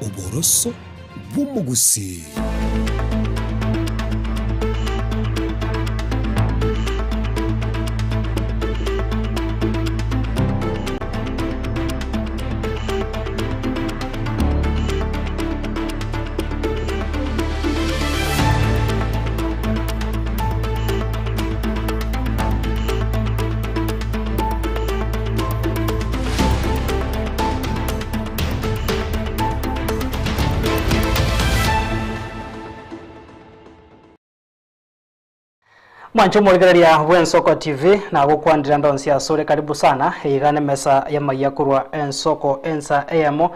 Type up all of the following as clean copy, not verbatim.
Oboroso bw'omogusii. Mwanche omorigereria bw'Ensoko TV nagokwandire ande onsi asore karibu sana iga nemesa y'amaiya korwa Ensoko ensa eyemo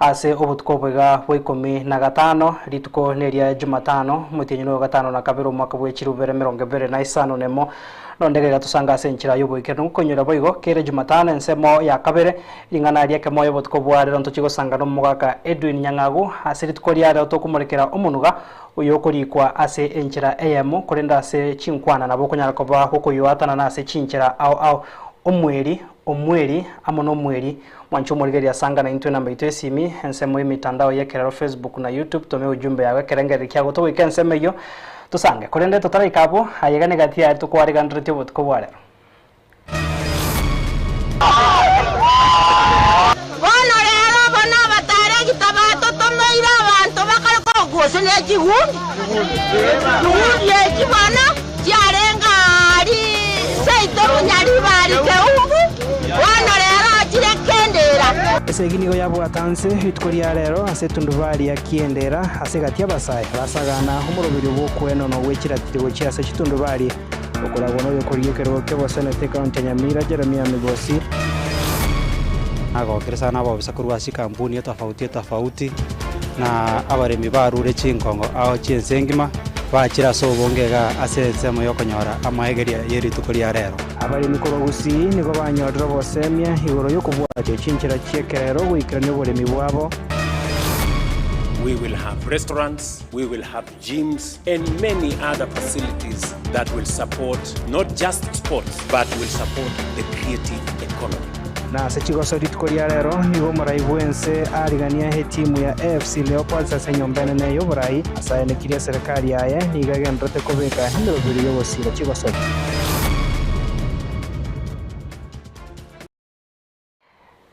ase obotuko obo iga bwa ikomi na gatano rituko neria Jumatano omotienyi noyo gatano na kabere omwaka bwe chirubere emerongo ebere na isano nemo Nonde gaiga tosange ase enchera y'oboikeranu gokonyora boigo kere Jumatano ensemo ya kabere, ring'ana ri'ekemoyo obotuko bwa rero ntochie gosanga nomogaka Edwin Nyang'agu ase rituko ria rero tokomorekera omonuga oyo okorikwa ase enchera eyemo korende ase chinkwana nabo okonyara koba gokoyoatanana ase chinchera ao ao omweri omweri amo nomweri mwanche omorigereria sanga naintwe enamba yaito esimi ensemo y'emitandao y'ekerero Facebook na YouTube tome ujumbe yago ekerengereri kiago togoika ensemo eyio Tosange, korende totaraika abwo, aye iga negati yaye tokwariganderetie obotuko bwa rero. Bono rero aba nabataregita batotomeire abanto bakare kogoswa ne chigundi. Chigundi echi bono chiarenge aaria seito Munyaribari Keumbu, bono rero achire Kendera. Esegi nigo yabwata nse rituko ria rero ase etundubari ya Kiendera ase egati y'abasae basagana omoroberio bw'okoenana ogwe chiratiri gochia ase chitundubari okoragwa noyokorigia ekerogo ki'oboseneta ekaunti ya Nyamira Jeremiah Migosi. Nagokire sana abobisa korwa ase chikampuni etofauti etofauti, na abaremi barure chinkongo ao chi'ense engima, bachire ase obonge iga ase ensemo y'okonyora amaegeria ye rituko ria rero. Abaremi korwa Gusii nigo banyorire obosemia igoro y'okobwatia chinchera chi'ekerero goikerania oboremi bwabo. We will have restaurants, we will have gyms and many other facilities that will support not just sports but will support the creative economy. Na ase chigoso rituko ria rero nigo omorai bw'ense arigania etimu ya AFC Leopards ase enyomba enene y'oborai ase aenekirie eserekari yaye nigo egendererete kobeka emeroberio y'ogosiira chigosori.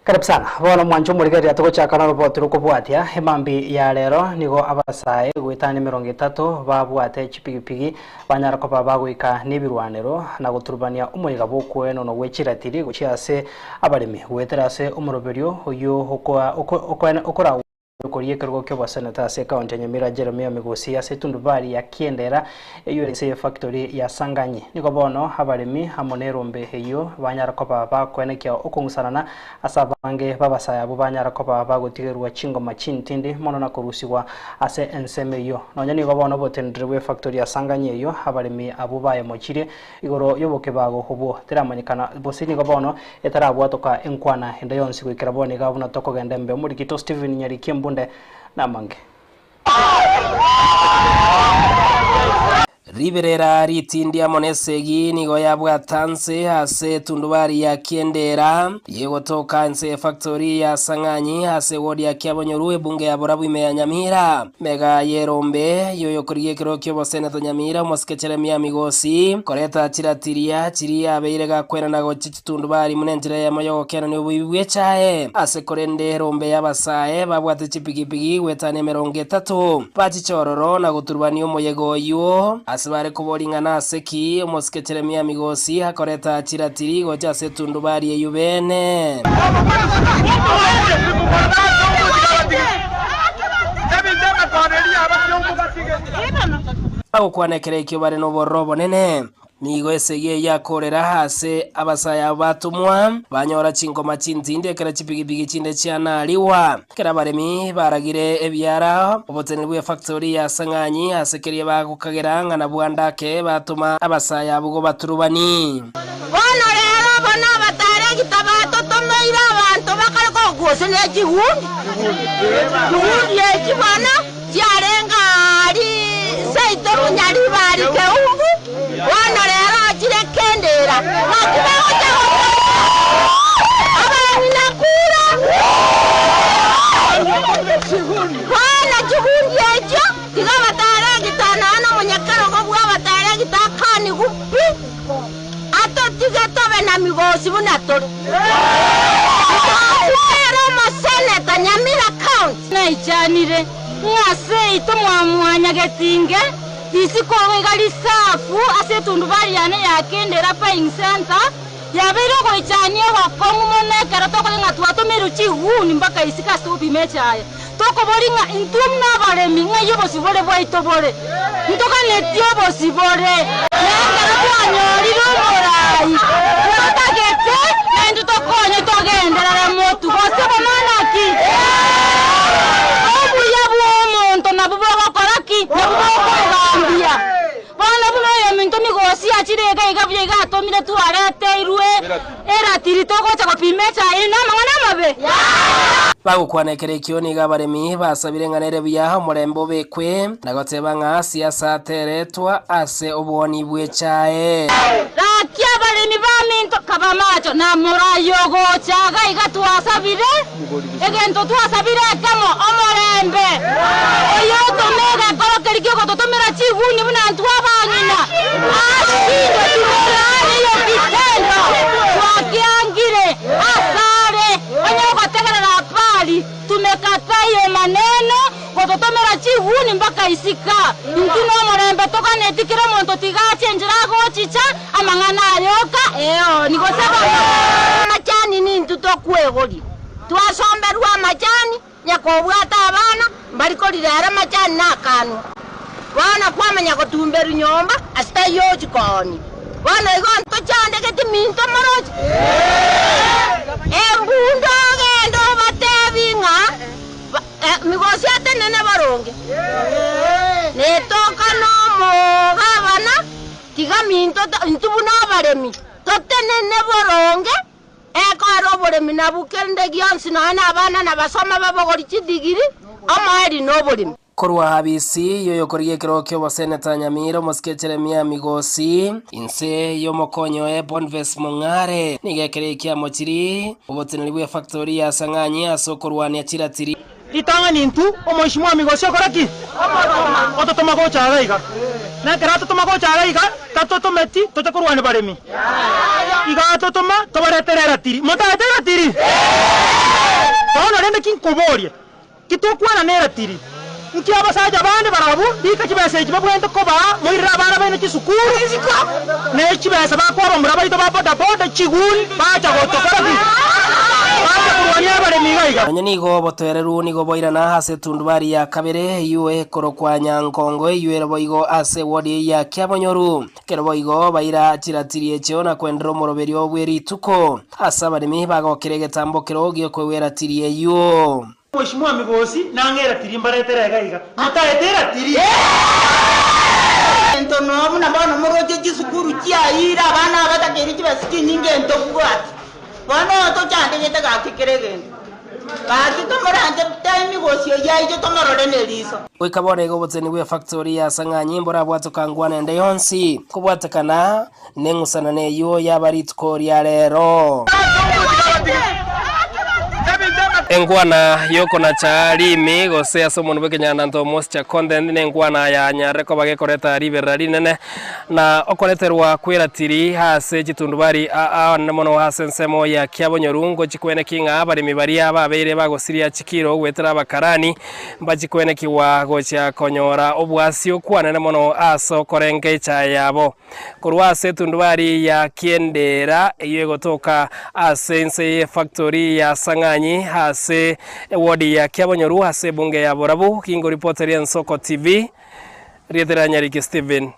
Karibu sana. Bono mwanche omorigereria togochaka noroboti rokobwatia emambi ya rero nigo abasae goetania emerongo etato babwate chipigipigi banyara koba bagoika nebirwanero na goturubania omoyega bw'okoenana gwe chiratiri gochia ase abaremi goetera ase omoroberio oyio okoa Okoria ekerogo ki'oboseneta ase ekaunti ya Nyamira Jeremiah Migosi ase etundubari ya Kiendera eyio ere inse y'efactory ya Sanganyi. Nigo bono abaremi amo nerombe eyio banyara koba bakoenekia okong'usanana ase abange b'abasae abwo banyara koba bagotigerwa chingoma chintindi mono na korusigwa ase ensemo eyio. Nonya nigo bono oboteneneri bw'efactory ya Sanganyi eyio abaremi abwo bayemochirie Igoro y'obokebago obwo teramanyekana, gose nigo bono etarabwatoka enkwana ende yonsi goikera bono iga buna tokogenda embe. Omorikito Stephen Nyariki Embunde namange. Riberera ritindi amo nesegi nigo yabwata nse ase etundubari ya Kiendera yegotoka ense y'efactori ya Sang'anyi ase ewodi ya Kiabonyoru ebunge ya Borabu ime ya Nyamira. Mega y'erombe y'oyokorigia ekerogo ki'oboseneta Nyamira omosike Jeremia Migosi koreta chiratiria chiria abeire gakwenana gochia chitundubari buna enchera eyemo y'ogokenania oboibi bw'echae. Ase korende erombe y'abasae babwate chipigipigi goetania emerongo etato bachiche ororo na goturubania omoyega oyio ase bare koboria ng'a nase ki omosike Jeremia Migosi akoreta chiratiri gocha ase etundubari eyio bene. Bagokwana ekero ekio bare nobororo obonene. Nigo esegi eyio yakoorera ase abasae abwo batomwa, banyora chingoma chintindi ekero chipigipigi chinde chianarigwa. Ekero abaremi baragire ebiara, oboteneneri bw'efactori ya Sang'anyi ase keria bagokagera ng'a nabwo ande ake batoma abasae abwo gobaturubani. Bono rero aba nabataregita batotomeire abanto bakare kogoswa ne chigundi. Chigundi echi bono chiarenge aaria seito Munyaribari Keumbu, bono rero achire Kendera. Naki bagocha gotoita abang'ina kura. Bono chigundi echio tiga abataregita nonya nomonyakerogo bw'abataregita akanigwe pi, atotige tobe na migosi buna tore. Migosi nere omoseneta Nyamira County. Naichanire ng'a seito mwamwanyagetinge risiko iga risafu ase etundubari yane ya Kendera Buying Centre, yabeire ogoichania ogokong'u mono ekero tokonya ng'a twatomeirwe chiguni mpaka isiko ase togopima echaye. Tokobori ng'a intwe buna abaremi ng'ai obosibore bwaito bore, ntoganetie obosibore, na ekero twanyorire omorai ntotagete naintwe tokonye togenderere motwe, gose bono naki? Obuya bw'omonto nabwo bogokora ki? Nabwo bokogambia. Bono buna oyominto migosi achire iga iga buya iga atomire twareteirwe eratiri togocha gopima echaye eye namang'ana amabe. Bagokwana ekero ekio nigo abaremi basabire ng'a nere buya omorembe obekwe, na goteba ng'a siasa teretwa ase obwoni bw'echae. Gaki abaremi baminto kaba macho, na moraye ogocha iga iga twasabire, egento twasabire ekemo, omorembe. Oyotoma egekoro keria ki'ogototomera chiguni buna intwe abang'ina, ashindwe tumorare iyo kitendo twakiangire asare. Onye ogotegerera Baali, tumekataa iyo maneno, gototomera chiguni mpaka isiko. Intwe nomorembe toganeti kera omonto tiga ache enchera agochicha, amang'ana ayoka, eoni gose bono. Amachani nintwe tokwegoria, twasomberwa amachani, nyakobwata abana, mbari korirera amachani nakanwa. Bono kwamanya gotumberwa nyomba ase taiyo ochia koonia. Bono igo ntochandegeti minto moroche? Embunde ogende obatebi ng'a migosi atenene boronge, netoka nomogabana, tiga minto intwe buna abaremi totenene boronge, Ekoera oboremi nabwo kende gionsi nonya nabana nabasoma babogori chidigiri, omoerio noboremi. Korwa Habisi, y'oyokorigia ekerogo ki'oboseneta Nyamira, omosike Jeremia Migosi, inse y'omokonyi oye Boniface Mong'are, nigo ekero eki amochiri oboteneneri bw'efactori ya Sang'anyi ase okorwania chiratiri. Ritang'ani intwe omoishimwa Migosi okore ki? Ototoma gocha iga iga. Na ekero atotoma gocha iga iga, tatotometi toche korwania baremi. Iga atotoma tobaretere eratiri. Motaete eratiri? Bono rende ki nkoborie? Ki tokwana neratiri? Nki abasacha bande barabwo rika chibesa echi babwenerete kobaa moirere abana baino chisukuru, ne chibesa bakoa abamura baito ba bodaboda chiguni bacha gotokora ki? Bacha korwania abaremi iga iga. Nonya nigo obotoereru nigo boirana ase etundubari ya kabere eyio ekorokwa Nyankongo eyio ere boigo ase ewodi eyio ya Kiabonyoru. Ekero boigo baira chiratiri echio na koenderera omoroberio bwe rituko ase abaremi bagokera egetambo kero gi'okoegwa eratiri eyio. Omoishimwa Migosi nang'e eratiri mbaretere iga iga. Motaete eratiri? Ento noo buna bono moroche chisukuru chiayiire abana abatakeire chibesa chinyinge ntobwati. Bono tochandegete gaki kera egento. Gaki tomoranche time gosi oyio aije tomorore neriso. Goika bono iga oboteneneri bw'efactori ya Sang'anyi mborabwatoka ngwana ende yonsi kobwatekana neng'usanano eyio yaba rituko ria rero. Engwana y'okonacha rimi gose ase omonwa bw'ekenyandanto moisture content nengwana yanyarire koba gekoreta riberera rinene na okoreterwa kw'eratiri ase chitundubari aa mono ase ensemo ya Kiabonyoru ngochi kweneki ng'a abaremi baria babeire bagosiria chikiro goetera abakarani mbachikwenekigwa gochia konyora obwasi okwanene mono ase okorenga echae yabo. Korwa ase etundubari ya Kiendera eyio egotoka ase ense y'efactory ya Sang'anyi ase eward ya Kiabonyoru ase ebunge ya Borabu, gingoripoteria Ensoko TV, rieta ria Nyariki Stephen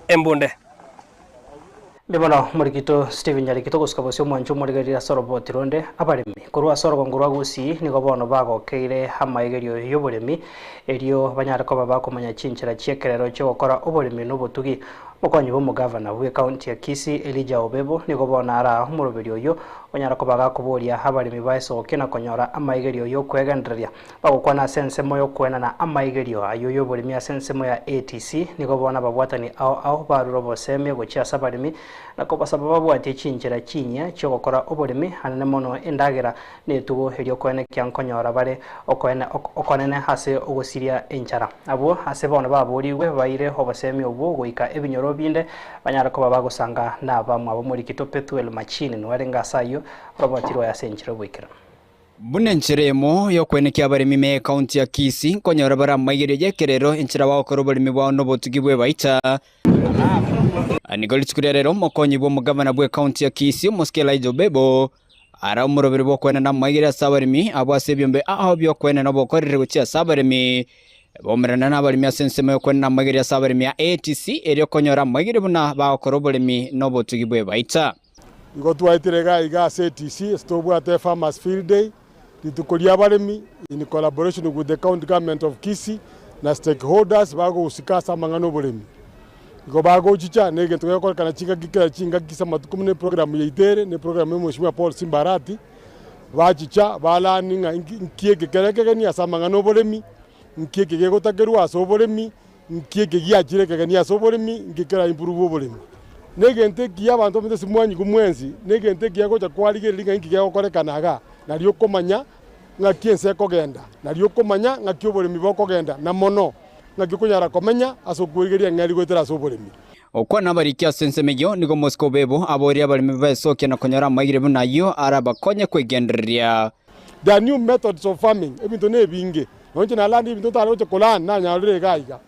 Embunde. Mbuya mono omorikito Stephen Nyariki togosuka bosio omwancho omorigereria ase oroboti ronde abaremi korwa ase orogongo rwa Gusii nigo bono bagokeire amaigerio y'oboremi erio banyare koba bakomanya chinchera chi'ekerero chi'ogokora oboremi na obotugi. Mokonyi bw'omogavana bw'ekaunti ya Kisii Elijah Obebo nigo bono araa omoroberi oyio onyara koba gakoboria abaremi baesokia na konyora amaigerio y'okwegendereria. Bagokwana ase ensemo y'okoenana amaigerio ayio y'oboremi ase ensemo ya ATC nigo bono ababwatani ao ao barure obosemia gochia ase abaremi na kobasaba babwatie chinchera chinyia chi'ogokora oboremi anene mono endagera na etugo erio koenekia nkonyora bare okonene ase ogosiria enchara. Abwo ase bono baborigwe baire obosemi obwo goika ebinyoro binde banyare koba bagosanga nabamwabo Morikito Pethuel Machini noarenge ase ayio orobotirwe ase enchera oboikeranu. Buna enchera eyemo y'okwenekia abaremi me ekaunti ya Kisii nkonyora bare amaigerio y'ekerero enchera bagokora oboremi bwao nobotugi bw'ebaita. Nigo rituko ria rero omokonyi bw'omogavana bw'ekaunti ya Kisii omosike Elijah Obebo Ara omoroberi bw'okwenena amaigerio ase abaremi abwo ase ebiombe ao bi'okwenena obokoreri gochia ase abaremi. Baumerane nabaremi ase ensemo y'okwenena amaigerio ase abaremi ya ATC, erio konyora amaigerio buna bagokora oboremi na obotugi bw'ebaita. Igo twaetire iga iga ase ATC ase tobwate Farmers Field Day, rituko ri'abaremi in collaboration with the county government of Kisii na stakeholders bagohusika ase amang'ana oboremi. Igo bagochicha na egento gegokorekana chingaki kera chingaki ase amatuko buna eprogram yaito ere, na eprogram ya Omweshimiwa Paul Simba Arati, bachicha ba learn ng'a nki eke kere ekegeni ase amang'ana oboremi, nki eke gegotakerwa ase oboremi, nki eke giachire ekegeni ase oboremi, nki kera improve oboremi. Na egento ekiya abanto bamanyete ase mwanyigwa mwensi, na egento ekiya gocha kwarigereria ng'a inki gegokorekana igaa, nario okomanya ng'aki ense ekogenda, nario okomanya ng'aki oboremi bokogenda, na mono. Naki okonyara komenya ase okwerigeria eng'eria goetera ase oboremi. Okwana abariki ase ensemo eyio nigo omosike obebo aborie abaremi besokia na konyora amaigire buna ayio arabakonye kwegendereria. There are new methods of farming, ebinto nebinge, nonya inche nalandire ebinto ntare gocha kolearn nanyarire iga iga.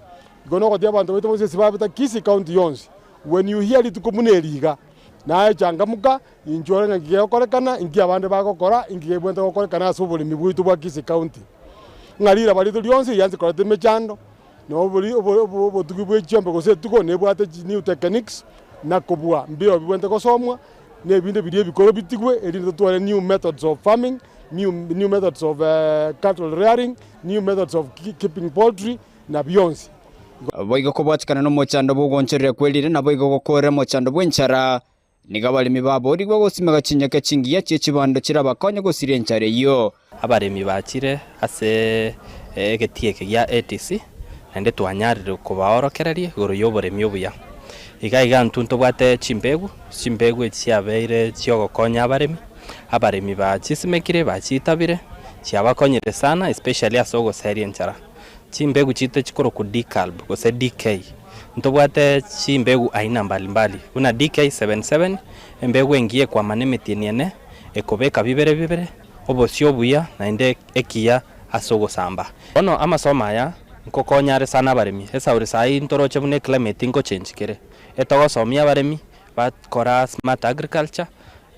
Igo nogotebi abanto baito bonsi ase babete Kisii county yonsi, when you hear rituko buna eri iga, naye changamuka, inchwe ore ng'a nki gegokorekana, inki abande bagokora, inki gebwenerete gokorekana ase oboremi bwaito bwa Kisii county. Ng'a riraba riaito rionsi rianse koreta emechando, na obori obotugi bwe chiombe gose etugo nebwate chi new techniques, na kobua mbio bibwenerete gosomwa, na ebinde biria ebikoro bitigwe erinde totware new methods of farming, new new methods of cattle rearing, new methods of keeping poultry, na bionsi. Boigo kobwatikana nomochando bw'ogoonchoreria kwerire, naboigo gokoorera omochando bw'enchara. Nigo abaremi baboorigwe gosimeka chinyeke chingiya chie chibando chirabakonye gosiria enchara eyio. Abaremi bachire ase egetii eke gia ATC, naende twanyarire kobaorokereria igoro y'oboremi obuya. Iga iga intwe ntobwate chimbegu, chimbegu echi chiabeire chiogokonya abaremi, abaremi bachisimekire bachitabire, chiabakonyire sana especially ase ogoseria enchara. Chimbegu chiaito chikorokwa Dekalb gose DK. Ntobwate chimbegu aina mbalimbali, buna DK77, embegu engiya ekwama nemetieni ene, ekobeka bibere bibere, obosio obuya naende ekiya ase ogosamba. Bono amasomo aya nkokonya are sana abaremi, esauri saii ntoroche buna eclimate nkochange kere, etogosomia abaremi bakora smart agriculture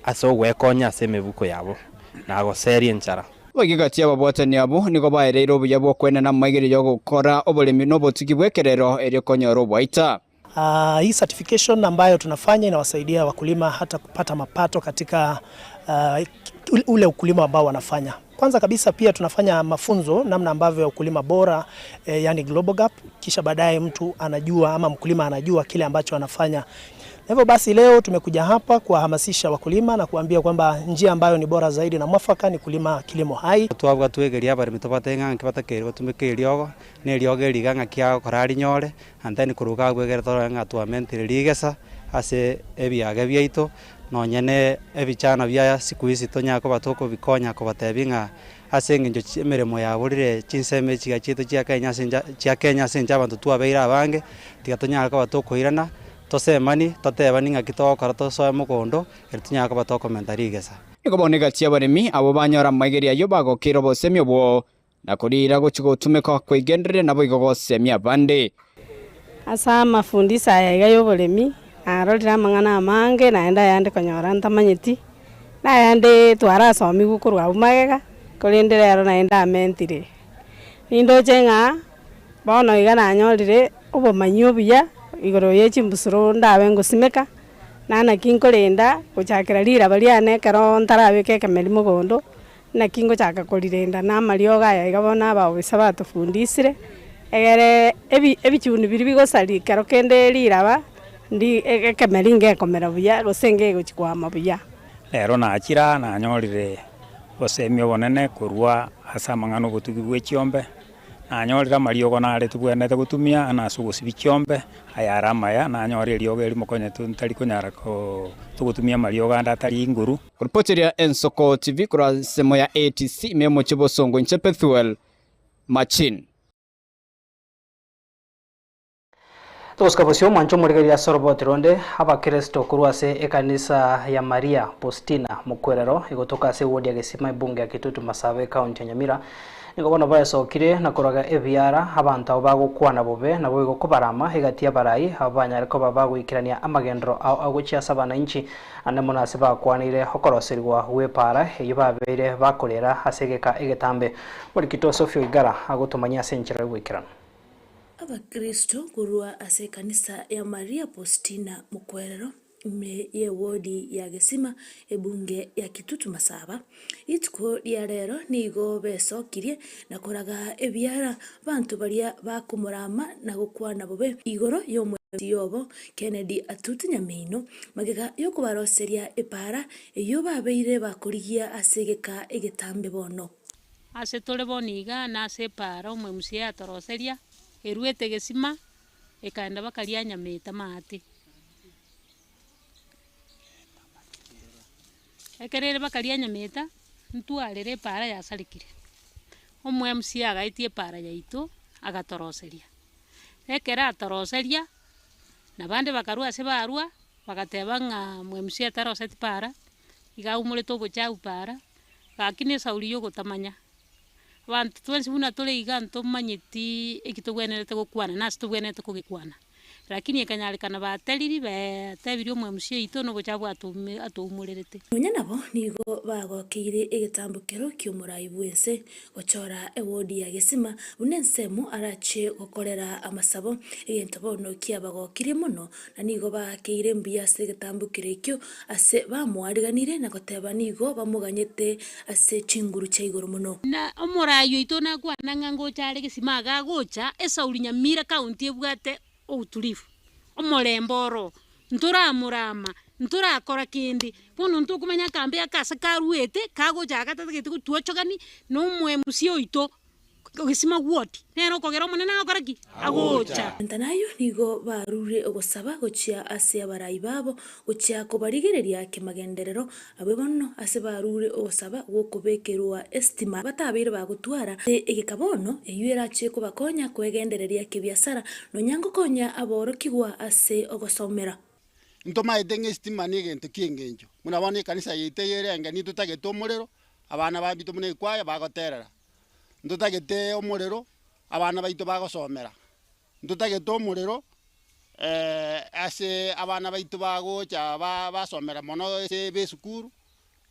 ase ogwekonya ase emebuko yabo na goseria enchara. Boigo egati y'ababwatani abwo nigo baereire obuya bw'okwenena amaigerio y'ogokora oboremi na obotugi bw'ekerero erio konyora obwaita. Hii certification ambayo tunafanya inawasaidia wakulima hata kupata mapato katika ule ukulima ambao wanafanya. Kwanza kabisa pia tunafanya mafunzo namna ambavyo ya ukulima bora yani Global Gap, kisha baadaye mtu anajua ama mkulima anajua kile ambacho anafanya. Na hivyo basi leo tumekuja hapa kuwahamasisha wakulima na kuambia kwamba njia ambayo ni bora zaidi na mwafaka ni kulima kilimo hai. Twabua twegeria abaremi tobate ng'a nki batakeire gotumeka eriogo, na eriogo eri iga ng'aki agokora rinyore, and then korwa iga abwo egere torore ng'a twamentire rigesa ase ebiage biaito, nonye na ebichana bia siku hizi tonyare koba tokobikonya kobatebia ng'a ase eng'encho chi emeremo yaborire chinsemo echi iga chiaito chia Kenya ase encha chia Kenya ase encho abanto twabeire abange, tiga tonyare koba tokoirana. Tosemani, totebani ng'aki togokora tosoe mogondo, erio tonyare koba tokomenta rigesa. Nigo bono egati y'abaremi abwo banyora amaigerio ayio bagokeire obosemi obwo, na koriira gochia gotumeka kweigendereria naboigo gosemia abande. Ase amafundisho aya iga y'oboremi, narorire amang'ana amange naende ayande konyora ntamanyeti, na ayande twarasomigwe korwa abwo magega, korende rero naende amentire. Nindoche ng'a bono iga nanyorire obomanyi obuya igoro ye chimbusuro ndabe ngosimeka, na naki nkorenda gochakera riraba riane ekero ntarabeka ekemeri mogondo, naki ngochaka korirenda na amariogo aya iga bono abaofisa batofundisire, egere ebi ebichuni biria bigosaria ekero kende riraba. Ndi ekemeri ngekomera buya, gose ngegochia koama buya. Rero nachire aa nanyorire obosemi obonene korwa ase amang'ana obotugi bwe chiombe, nanyorire amariogo nare tobwenerete gotumia na ase ogosibia chiombe, aya are amaya, nanyora eriogo erimo konya ntari konyara koo togotumia amariogo ande atari inguru. Koripoteria Ensoko TV korwa ensemo ya ATC ime y'omochie bosongo inche Pethuel Machin. Togosika bosio omwancho omorigereria ase oroboti ronde, abakeresito korwa ase ekanisa ya Maria Postina Mokwerero egotoka ase ewodi ya Gesima ebunge ya Kitutu Masaba ekaunti ya Nyamira nigo bono baesokire na koraga ebiara abanto abwo bagokwana bobe naboigo kobarama egati y'abarai abwo banyare koba bagoikerania amagenderero ao agochia ase abananchi ande mono ase bakwaneire okoroserigwa gw'epaara eyio babeire bakorera ase egeka egetambe. Morikito Sophie Oigara agotomanyia ase enchera y'ogoikeranu. Abakristo korwa ase ekanisa ya Maria Postina Mokwerero, ime y'ewodi ya Gesima, ebunge ya Kitutu Masaba, rituko ria rero nigo besokirie na koraga ebiara abanto baria bakomorama na gokwana bobe igoro y'omwezi obo Kennedy Atuti Nyamino, magega y'okobaroseria epaara eyio babeire bakorigia ase egeka egetambe bono. Ase tore bono iga, na ase epaara omwemusia yatoroseria, eruete gesima, ekaenda bakaria nyameta maate. Ekero ere bakaria nyameta, ntwarire epaara yasarekire. Omwemusia agaetia epaara yaito, agatoroseria. Ekero atoroseria, na bande bakarwa ase barwa, bagateba ng'a mwemusia taroseti paara, iga aumorete obochafu paara, Gaki nesauri y'ogotamanya. Abanto twensi buna tore iga ntomanyeti eki tobwenerete gokwana na ase tobwenerete kogekwana. Lakini ekanyarekana bateriri beetebirie omwemusi oito na obochafu atoume atoumorerete. Nonya nabo nigo bagokeire egetambokero ki'omorai bw'ense gochora ewodi ya Gesima buna ensemo arache gokorera amasabo, egento bono kiabagokirie mono Na nigo baakeire mbuya ase egetambokero ekio, ase bamoariganire na goteba nigo bamoganyete ase chinguru chia igoro mono. Na omorai oito nakwana ng'a ngocha are gesima iga agocha, esauri Nyamira county ebwate outulivu, omorembe oro, ntoramorama, ntorakora kende, bono ntokomanya akambe aka ase karuete, kagocha iga gatagete gotwochogani, na omoemusia oito. Gesima gwoti, nere okogera Omonene agokora ki? Agocha. Ntanayo nigo barure ogosaba gochia ase abarai babo, gochia kobarigereria kemagenderero, abwe bono ase barure ogosaba gw'okobekerwa esitima batabeire bagotwara egeka bono, eyio erache kobakonya kwegendereria kebiasara, nonya ngokonya aborokigwa ase ogosomera. Ntomaete ng'a esitima negento ki'engencho, buna bono ekanisa yaito eye ere enke nitotagete omorero, abana baito buna ekwaya bagoterera. Ntotagete omorero, abana baito bagosomera, ntotagete omorero ase abana baito bagocha ba basomera mono ase be esukuru,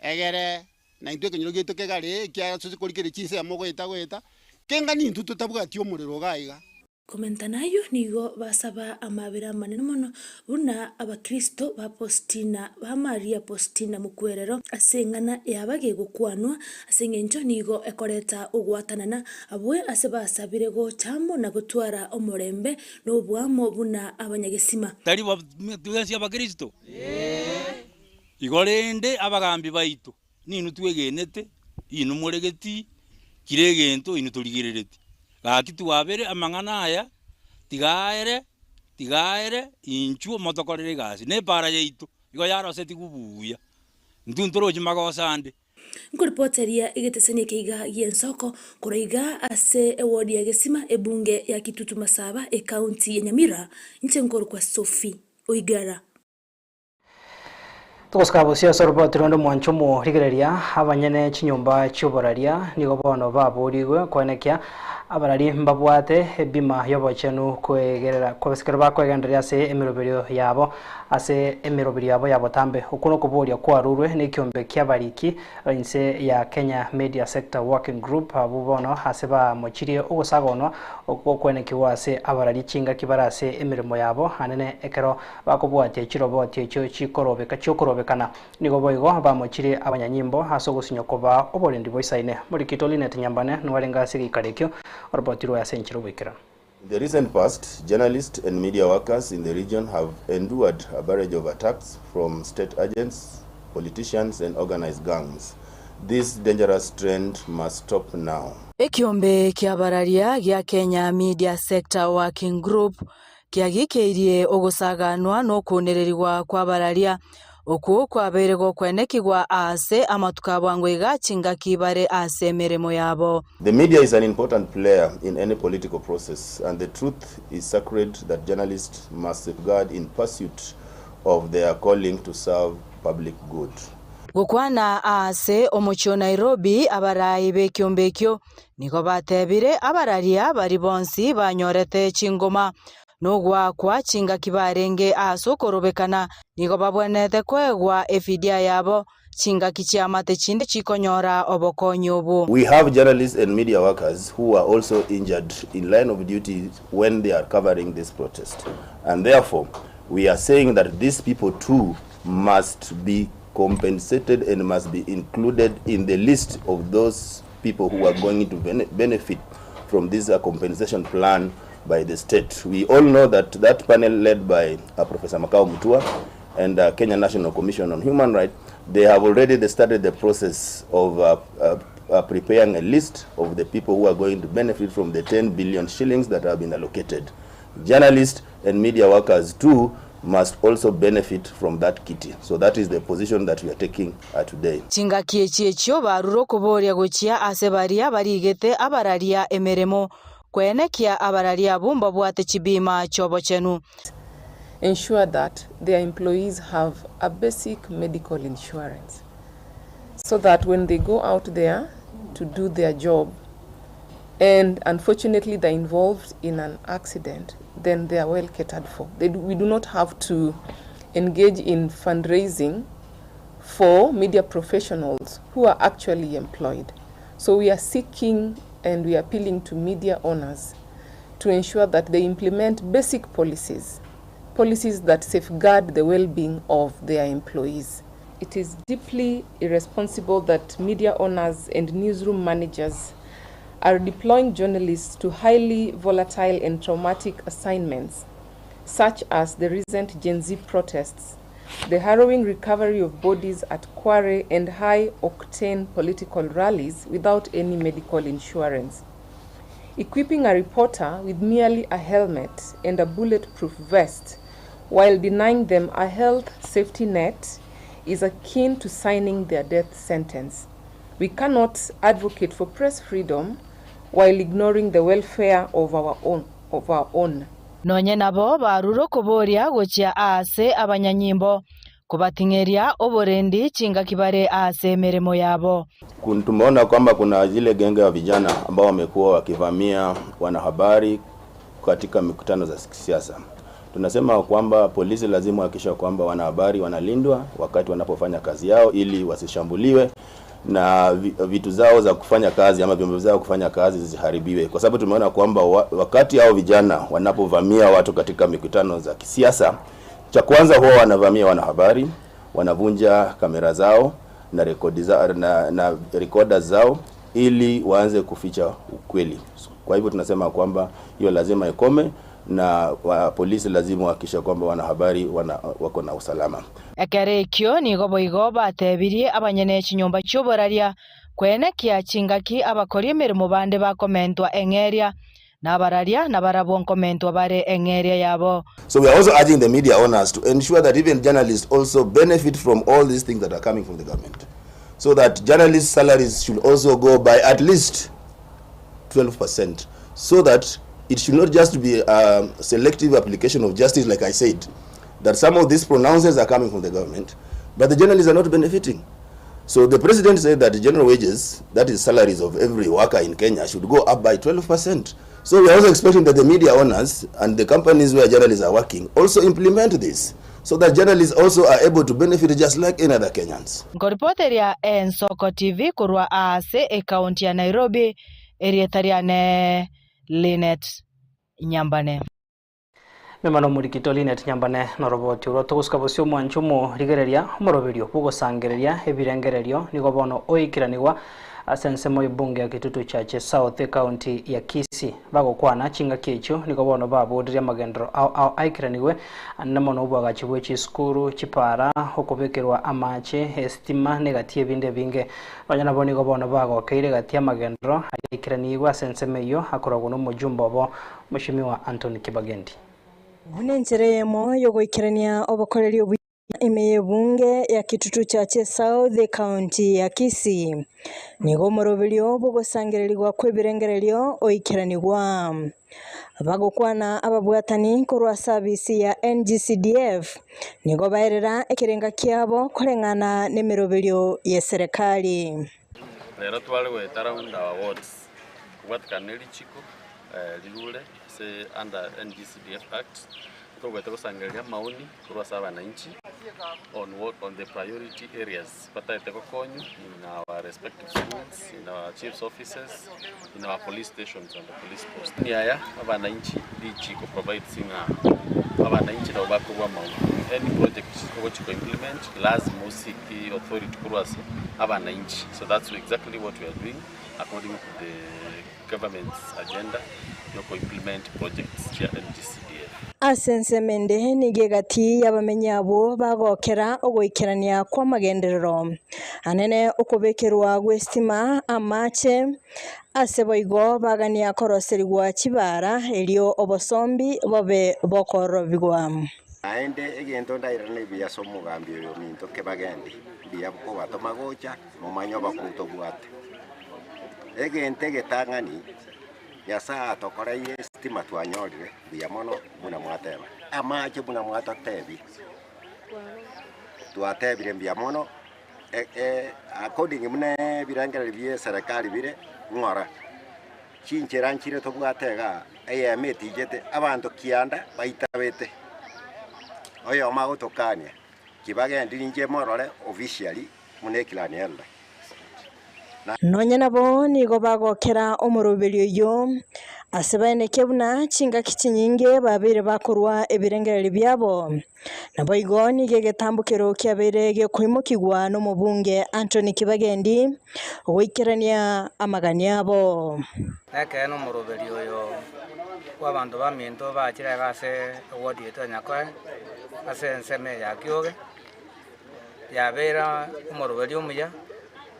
egere naintwe ekenyoro giaito kegare ekiagera tosi korigereria chinsemo goeta goeta, kenga nintwe totabwati omorero iga iga. Komenta nayio nigo basaba amabera amanene mono buna abakristo ba Postina ba Maria Postina mokwerero ase eng'ana yaba gegokwanwa ase engencho nigo ekoreta ogwatanana abwe ase basabire gocha amo na gotwara omorembe na oboamo buna abanyagesima. Tari twensi abakristo? Igo rende abagambi baito ninwe twegenete, inwe moregeti kira egento inwe torigerereti. Gaki twabere amang'ana aya, tiga aere, tiga aere, inchuo motokorere egasi. Na epaara yaito igo yarosetigwe buya, intwe ntorochi magoso ande. Nkoripoteria egetesani eke iga gi'ensoko korwa iga ase ewodi ya Gesima, ebunge ya Kitutu Masaba, ekaunti ya Nyamira, inche nkorokwa Sophie Oigara. Togosika bosio ase oroboti ronde omwancho omorigereria abanyene chinyomba chi'oboraria nigo bono baborigwe koenekia abarari mbabwate ebima y'obochenu koegerera ekero bakoegendereria ase emeroberio yabo ase emeroberio yabo ya botambe. Okwo nokoboria kwarurwe nekiombe ki'abariki inse ya Kenya Media Sector Working Group abwo bono ase bamochirie ogosagonwa gokwenekigwa ase abarari chingaki bare ase emeremo yabo anene ekero bakobwatia chiroboti echio chikorobeka chiokorobekana. Nigo boigo bamochirie abanyanyimbo ase ogosinywa kobaa oborendi boisaine. Morikito Linet Nyambane nigo arenge ase egeikaro ekio oroboti rwaye ase enchera oboikeranu. In the recent past, journalists and media workers in the region have endured a barrage of attacks from state agents, politicians and organized gangs. This dangerous trend must stop now. Ekiombe ki'abararia gia Kenya Media Sector Working Group kiagikeirie ogosaganwa na okounererigwa kw'abararia, okwo kwabeire gokwenekigwa aase amatuko a bwango iga chingaki bare ase emeremo yabo. The media is an important player in any political process and the truth is sacred that journalists must safeguard in pursuit of their calling to serve public good. Gokwana aase omochie o Nairobi, abarai b'ekiombe ekio nigo batebire abararia baria bonsi banyorete chingoma nogoakwa chingaki barenge aase okorobekana, nigo babwenerete koegwa efidia yabo chingaki chi'amate chinde chikonyora obokonyi obwo. We have journalists and media workers who were also injured in line of duty when they are covering this protest and therefore we are saying that these people too must be compensated and must be included in the list of those people who are going to benefit from this compensation plan by the state. We all know that that panel led by Professor Makau Mutua and Kenya National Commission on Human Rights, they have already started the process of preparing a list of the people who are going to benefit from the 10 billion shillings that have been allocated. Journalists and media workers too must also benefit from that kitty. So that is the position that we are taking today. Chingaki echi echio barure okoboria gochia ase baria barigete abararia emeremo, kwenekia abararia abwo mbabwate chibima chi'obochenu. Ensure that their employees have a basic medical insurance so that when they go out there to do their job and unfortunately they're involved in an accident, then they are well catered for. We do not have to engage in fundraising for media professionals who are actually employed. So we are seeking and we are appealing to media owners to ensure that they implement basic policies, policies that safeguard the well-being of their employees. It is deeply irresponsible that media owners and newsroom managers are deploying journalists to highly volatile and traumatic assignments, such as the recent Gen Z protests, the harrowing recovery of bodies at Kware and high-octane political rallies without any medical insurance. Equipping a reporter with merely a helmet and a bulletproof vest while denying them a health safety net is akin to signing their death sentence. We cannot advocate for press freedom while ignoring the welfare of our own. Of our own. Nonye nabo barure okoboria gochia aase abanyanyimbo, kobating'eria oborendi chingaki bare aase emeremo yabo. Tumeona kwamba kuna zile genge ya vijana ambao wamekuwa wakivamia wanahabari katika mikutano za kisiasa. Tunasema kwamba polisi lazima wahakikishe kwamba wanahabari wanalindwa wakati wanapofanya kazi yao ili wasishambuliwe na vitu zao za kufanya kazi ama vyombo zao kufanya kazi zisiharibiwe, kwa sababu tumeona kwamba wakati hao vijana wanapovamia watu katika mikutano za kisiasa, cha kwanza huwa wanavamia wanahabari, wanavunja kamera zao na rekodi za, na recorder zao ili waanze kuficha ukweli. Kwa hivyo tunasema kwamba hiyo lazima ikome na polisi lazima wahakikishe kwamba wanahabari wako na usalama. Ekero ekio nigo boigo batebirie abanyene chinyomba chi'oboraria kwenekia chingaki abakori emeremo bande bakomentwa eng'eria na abararia nabarabwo nkomentwa bare eng'eria yabo. So we are also urging the media owners to ensure that even journalists also benefit from all these things that are coming from the government, so that journalists' salaries should also go by at least 12%, so that it should not just be a selective application of justice, like I said, that some of these pronouncements are coming from the government, but the journalists are not benefiting. So the president said that the general wages, that is salaries of every worker in Kenya, should go up by 12%. So we are also expecting that the media owners and the companies where journalists are working also implement this, so that journalists also are able to benefit just like any other Kenyans. Nkoripoteria Ensoko TV korwa ase ekaunti ya Nairobi, erieta riane Linet Nyambane. Memano omorikito Linet Nyambane noroboti orwo togosuka bosio omwancho omorigereria omoroberio bwogosangereria ebirengererio nigo bono oikeranigwa Ase ensemo y'ebunge ya Kitutu Chache South ekaunti ya Kisii. Bagokwana chingaki echio nigo bono baboririe amagenderero ao ao aikeranigwe ande mono obwagachi bwe chisukuru, chipara, okobekerwa amache, esitima na egati y'ebinde ebinge. Nonya nabo nigo bono bagokeire egati y'amagenderero aria aikeranigwe ase ensemo eyio akoragwa nomojumbe obo Mweshimiwa Anthony Kibagendi. Buna enchera eyemo y'ogoikerania obokoreri obuya ime y'ebunge ya Kitutu Chache South ekaunti ya Kisii, nigo omoroberio bw'ogosangererigwa kw'ebirengererio oikeranigwa. Bagokwana ababwatani korwa ase abisi ya NGCDF nigo baerera ekerenga kiabo koreng'ana nemeroberio y'eserekari. Rero tware goeta round our wards kobwatekana ne richiko rirure ase under NGCDF Act, togoeta gosangereria amaoni korwa ase abananchi on what on the priority areas bataete gokonywa in our respective schools, in our chiefs offices, in our police stations and the police post. Maoni aya abananchi richiko provides ng'a abananchi nabo bakorwa amaoni. Any project ogochi ko implement lazima osike authority korwa ase abananchi. So that's exactly what we are doing according to the government's agenda yoko implement projects chia NGCDF. Ase ensemo ende nigo egati y'abamenyi abwo bagokera ogoikerania kw'amagenderero anene okobekerwa gw'esitima, amache, ase boigo bagania koroserigwa chibara erio obosombi bobe bokorobigwa. Naende egento ndairane buya ase omogambi oyo ominto kebagendi, mbuya kobatoma gocha, momanye obokong'u tobwate. Egento egetang'ani, Nyasae atokoreire esitima twanyorire mbuya mono buna mwateba. Amache buna mwatotebia, twatebire mbuya mono according buna ebirengererio bia eserekari bire ng'ora, chinchera nchire tobwate igaa, eyemo etichete abanto kianda baitabete, oyomo agotokania, kibagendi ninche morore officially buna eclan elder. Nonya nabo nigo bagokera omoroberio oyio, ase baeneke buna chingaki chinyinge babeire bakorua ebirengererio biabo. Naboigo nigo egetambokero kiabeire gekoimokigwa nomobunge Anthony Kibagendi goikerania amagani abo. Nekeene omoroberio oyo bw'abanto baminto bachire iga ase eward yaito ya Nyakoe, ase ensemo eye ya Kioge. Yabeire omoroberio omuya,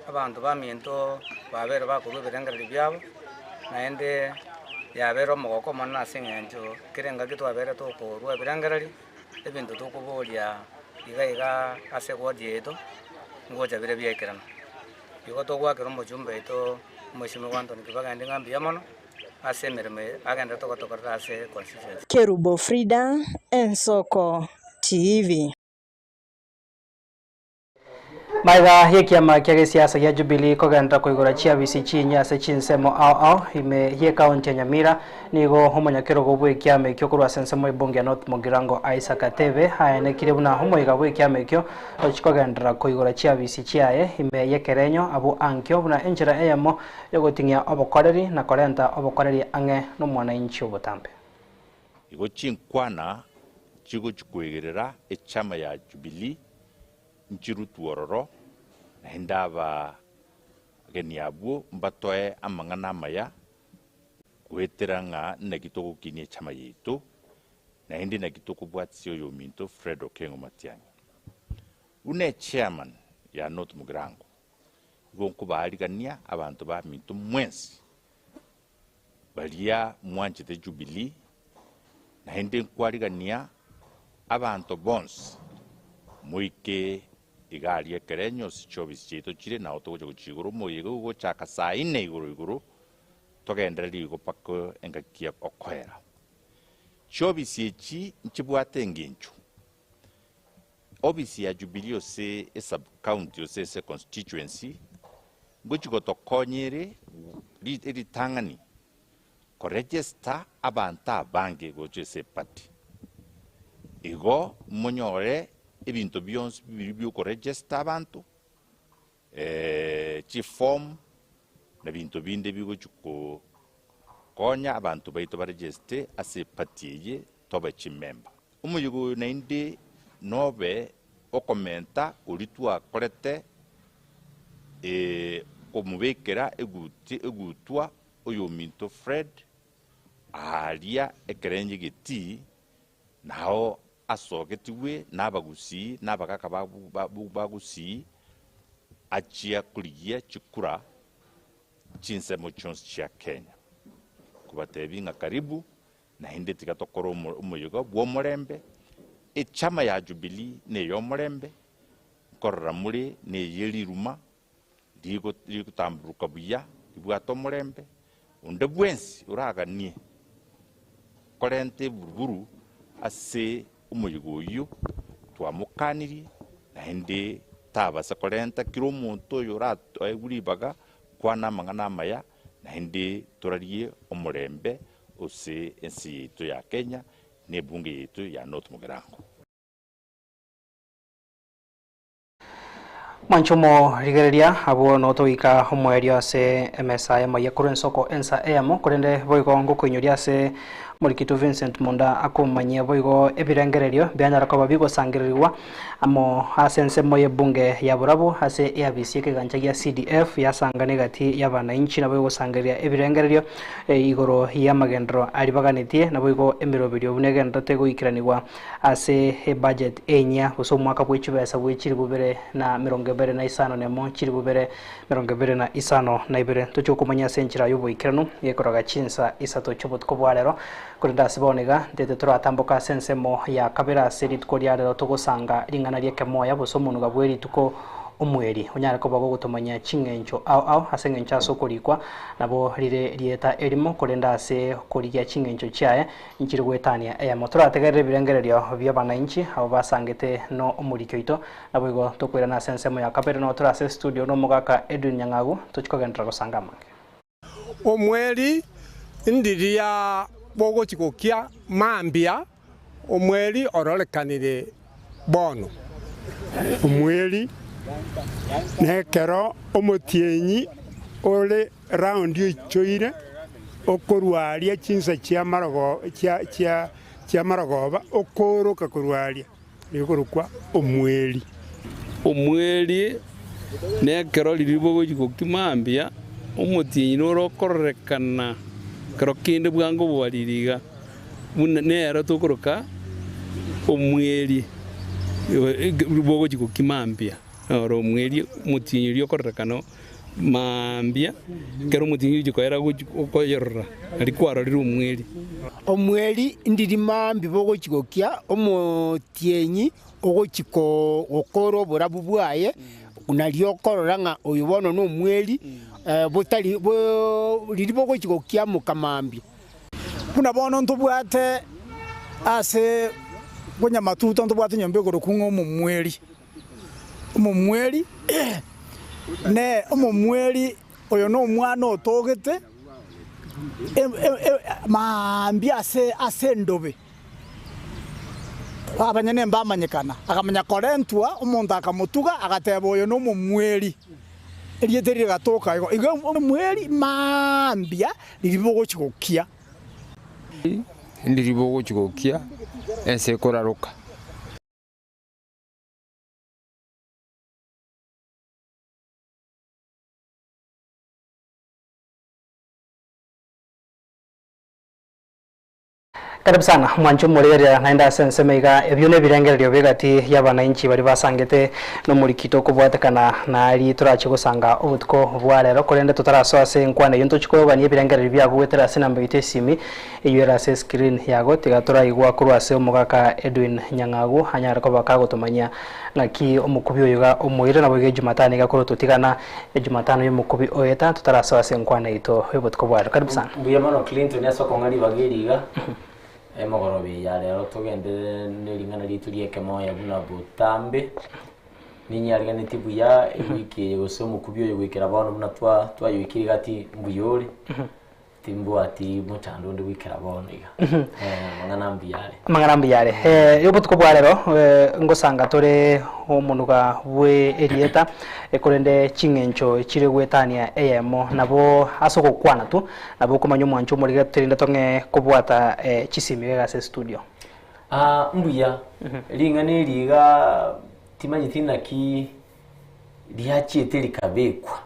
abanto baminto babeire bakorua ebirengererio biabo, naende yabeire omogoko omonene ase eng'encho kera engaki twabeire tokorua ebirengererio, ebinto tokoboria iga iga ase eward yaito, ngocha bire biaikerana. Igo togoakera omochumba oito omweshimiwa Anthony Kibagendi ng'a mbuya mono, ase emeremo eye agenderete gotokorera ase econstituency. Kerubo Frida, Ensoko TV. Magega y'ekiama kia gesiasa gia Jubilee kogenderera koigora chiabisi chinyia ase chinsemo ao ao ime y'ekaunti ya Nyamira, nigo omonyakerogo bw'ekiama ekio korwa ase ensemo y'ebunge ya North Mugirango Isaac Atebe aenekire buna omoiga bw'ekiama ekio ochi kogenderera koigora chiabisi chiaye ime y'ekerenyo abwo ankio buna enchera eyemo y'ogoting'ia obokoreri na korenta obokoreri ang'e n'omwananchi obotambe. Igo chinkwana chigochia koegerera echama ya Jubilee nchirutwe ororo, naende abageni abwo mbatoe amang'ana amaya goetera ng'a naki togokinia echama yaito, naende naki tokobwatisia oyominto Fred Okengo Matiang'i. Buna echairman ya North Mugirango, igo nkobaarigania abanto baminto mwensi Baria mwanchete Jubilii, naende nkwarigania abanto bonsi moike iga aria ekerenyo ase chiofisi chiaito chire, nao togocha gochia igoro omoyega ogochaka saa ine igoro igoro, togendererie igo mpaka engaki ya okoera. Chiofisi echi nchibwate engencho. Ofisi ya Jubilee ase esub county ase ase constituency ngochi gotokonya ere ritang'ani ko register abanto abange gocha ase eparty. Igo monyore ebinto bionsi biria bia oko register abanto, chiform na binto binde bigochi konya abanto baito ba register ase eparty eye tobe chimember. Omoyega oyo naende nobe okomenta oria twakorete okomobekera eguti egutwa oyominto Fred aaria ekerenyo egetii, nao asogetigwe nabagusii na abagaka ba Gusii achia korigia chikura chinsemo chionsi chia Kenya. Nkobatebia ng'a karibu naende tiga tokore omoyega bw'omorembe, echama ya Jubilee ney'omorembe, nkorora more neye riruma rigotamburuka buya, ribwate omorembe, onde bwensi oraganie korenta eburuburu ase omoyega oyio, twamokanirie, naende tabasa korenta kera omonto oyo oraegwe ribaga kwana amang'ana amaya, naende torarie omorembe ase ense yaito ya Kenya na ebunge yaito ya North Mugirango. Mwanche omorigereria abwo notoika omoerio ase emesa y'amaiga korwa ensoko ensa eyemo, korende boigo ngokoinyoria ase omorikito Vincent Munda akomanyia boigo ebirengererio bianyara koba bigosangererigwa amo ase ensemo y'ebunge ya borabu ase eabisi y'ekegancha gia CDF yasangana egati y'abanainchi naboigo gosangereria ebirengererio igoro y'amagenderero aria baganetie naboigo emeroberio buna egendererete goikeranigwa Ase ebudget enyia gose omwaka bwe chibesa bwe chilifu bibere na emerongo ebere na isano nemo chilifu bibere emerongo ebere na isano na ibere tochie gokomanya ase enchera y'oboikeranu gekoroga chinsa isato chi'obotuko bwa rero. Korende ase bono iga ntete toratamboka ase ensemo ya kabere ase rituko ria rero togosanga ring'ana ri'ekemoya gose omonuga bwe rituko omweri onyare koba gogotomanyia ching'encho ao ao ase eng'encho ase okorikwa nabo rire rieta erimo korende ase okorigia ching'encho chiaye Nchire goetania eyemo. Torategerere ebirengererio bi'abanainchi abwo basangete no omoriki oito. Naboigo tokoirana ase ensemo ya kabere noo tore ase estudio nomogaka Edwin Nyang'agu tochie kogenderera gosanga amange. Omweri ndiria bogochia gokia mambia, omweri ororekanire bono. Omweri nekero omotienyi ore Raundi oichoire okorwa aria chinsa chi'amarogoba, okooroka korwa aria, rikorokwa omweri. Omweri nekero riria bogochia gokia mambia, omotienyi noro okororekana kero kende bwango bobariri iga, buna nero tokoroka omweri bogochia gokia mambia. Noro omweri omotienyi oria okororekana Mambia, ekero omotienyi ogochia koera gochia okoyorora, nario kwarorire omweri. Omweri ndiri mambia bogochia gokia, omotienyi ogochia gokora oborabu bwaye, nario okorora ng'a oyo bono nomweri, botari riria bogochia gokia moka mambia. Buna bono ntobwate ase bonyamatuta ntobwate enyomba ekorokwa ng'a omomweri. Omomweri, ne omomweri oyo nomwana otogete maambia ase ase endobe, abanyene mbamanyekana, akamanya korentwa omonto akamotuga agateba oyo nomomweri, erieta erio rigatoka igo. Igo omomweri maambia riria bogochia gokia. Ndiri bogochia gokia ense ekoraroka. Karibu sana mwanche omorigereria naende ase ensemo iga ebio nebirengererio b'egati y'abanainchi baria basangete nomorikito okobwatekana nari torache gosanga obotuko bwa rero korende totarasoa ase enkwana eyio ntochi kogania ebirengererio biago goetera ase enamba yaito esimi Eyio ere ase escreen yago tiga toraigwa korwa ase omogaka Edwin Nyang'agu anyare koba kagotomanyia ng'aki omokubi oyo iga omoire naboigo ejumatano iga korwa totigana ejumatano yomokubi oeta totarasoa ase enkwana yaito yobotuko bwa rero. Karibu sana. Mbuya mono Clinton ase okong'a ribaga eri iga, emogoroba eye ya rero togenderere ne ring'ana riaito ri'ekemoyo buna botambe, ninyiariganetie buya ewiki eye gose omokubi oyo goikera bono buna twa twayoikire iga ati mbuya ore. Timbwati mochando onde goikera bono iga. Amang'ana mbuya are. Amang'ana mbuya are. Eh, obotuko bwa rero eh, ngosanga tore omonuga bwe erieta eh, korende ching'encho chire goetania eyemo nabo ase ogokwana tu nabo okomanya omwancho omorige torinde tong'e kobwata eh, chisimi iga ase studio. Ah, mbuya. Ring'ana eri iga timanyeti naki riachiete rikabekwa.